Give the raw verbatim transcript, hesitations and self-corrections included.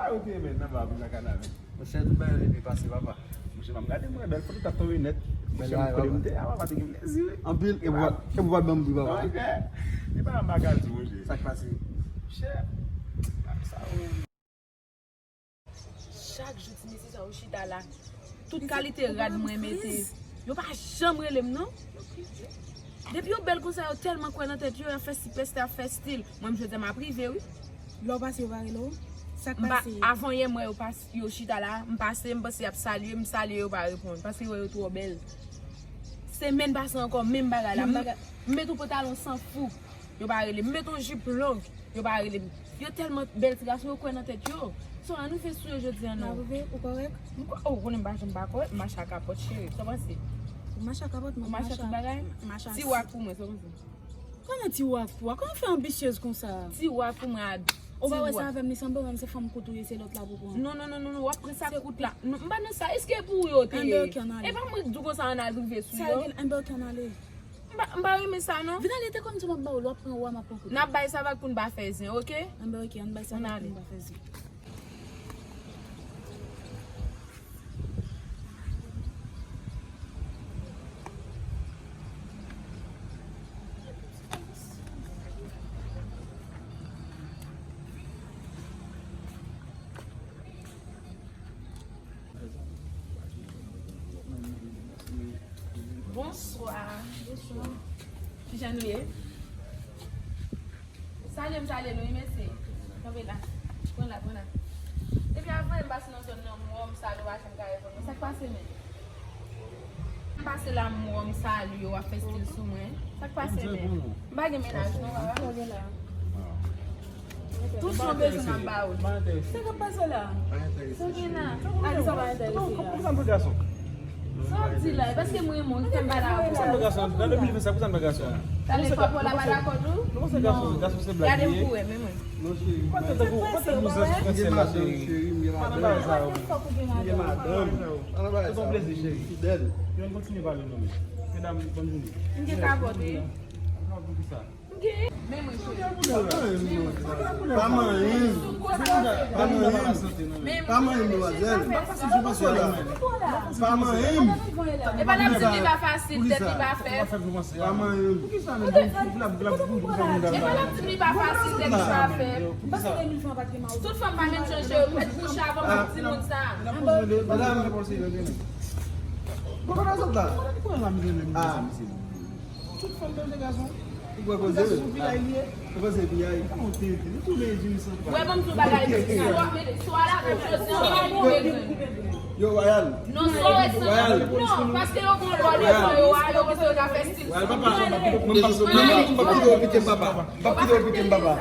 Ou te men nan ba pou lakay la men. Monchè, tout bagay yo byen pase, papa. Monchè, m ap gade, m wè bèl foto t ap tonbe nèt. Monchè, m kote m te a, papa, te gen plezi, wi. Anpil, e pou, e pou pa ban m bri, papa. Ok. E pa m pa ka di, monchè. Sa k pase? Monchè, sa, wi. Chak jou ti mesye sa yo chita la. Tout kalite rad mwen mete. Yo pa janm rele m, non. Depi yo bèl konsa, yo tèlman kwè nan tèt yo, y ap fè sipèsta, y ap fè stil. Mwen, m jodi a, m ap rive, wi. Lè w pase, yo pa rele w? Sa k pase? Avanyè m wè yo pas-, yo chita la, m pase, m panse y ap salye, m salye, yo pa reponn. Paske yo wè yo twò bèl. Semèn pase ankò, menm bagay la. M, m met yon pantalon san fou, yo pa rele m. M met yon jip long, yo pa rele m. Yo tèlman bèl ti gason, yo kwè nan tèt yo. So, ann rive sou yo jodi a, non. N a rive, ou kòrèk? M kwè, ou konnen m pa janm pa kòrèk, m mache a kapòt, cheri. Sa w panse? Ou mache a kapòt, mwen mache a tout bagay? Ti wak pou mwen, sa w panse? Kòman ti wak pou a? Kòman w fè anbisyez konsa? Ti wak pou mwen a. Ou pa wè sa avè m, li sanble w menm se fanm kout ou ye, se lòt la pou pran. Non, non, non, non, non, w ap pran sa kout la. Non, m pa nan sa. Èske e pou ou yo te ye? Anben, ok, ann ale. E pa mwen k di w konsa ann al rive sou yo. Sa gen, anben, ok, ann ale. M pa, m pa renmen sa, non. Vin ale, te konn di m ap ba w l, w ap pran ou a, m ap pran kout. N ap bay sa vag pou n pa fè zen, ok? Anben, ok, ann bay sa vag pou n pa fè zen. Bonswa. Bonswa. Kijan nou ye? Salye m, salye nou, wi, mesye. Kanpe la. Pran la, pran la. Depi avan, m pase nan zòn nan, m wè w, m salye w, pa janm ka reponn mwen. Sa k pase, menm? M pase la, m wè w, m salye w, w ap fè stil sou mwen. Sa k pase, menm? M pa gen mennaj, non, papa. Tout jan bezwen m ap ba ou. Sa k ap pase la? Sa w gen la? Alisa pa enterese la. Sa w ap di la? E paske m renmen w ki fè m pale avè w. Pou sa m pa gason? Nan de mil ven sa, pou sa m pa gason? Talè papa w la pa dakò tou? Non, se gason, gason se blag li ye. Gade m pou wè, men mwen. Non, cheri. Ou pa tande tankou, ou pa tande nou zans sou fè sèl la, cheri. Pa nan bagay sa yo. Fòk ou gen madanm. Fòk ou gen madanm. Pa nan bagay sa yo. Se yon plezi, cheri. Fidèl. Yo kontinye pale non, men. Medam, bòn jounen. M gen kapòt, wi. Kapòt pou kisa? Pa manyen m. Pa manyen m. Pa manyen m, demwazèl. Pa manyen m. E pa l ap di m li pa fasil, tèt li pa fèb. Pa manyen m. E pa l ap di m li pa fasil, tèt li pa fèb. Tout fanm pa menm jan, cheri, ou mèt kouche avè m pou timoun sa. Medam, Tout fanm danje gason. Ou kwè koze? Gason piyay li ye. Ou panse piyay? Ou te, nou tou de jim san pay. Wè, ban m di w bagay, si w ap mete, si w al avè m jodi an, w ap koupe grenn. Yo, Wayal. Non, si w rete. Wayal. Non, paske yo gon lwa devan yo a, yo panse yo ka fè stil sou mwen. Wayal, papa, m ap kite w pike m, papa. M ap kite w pike m, papa.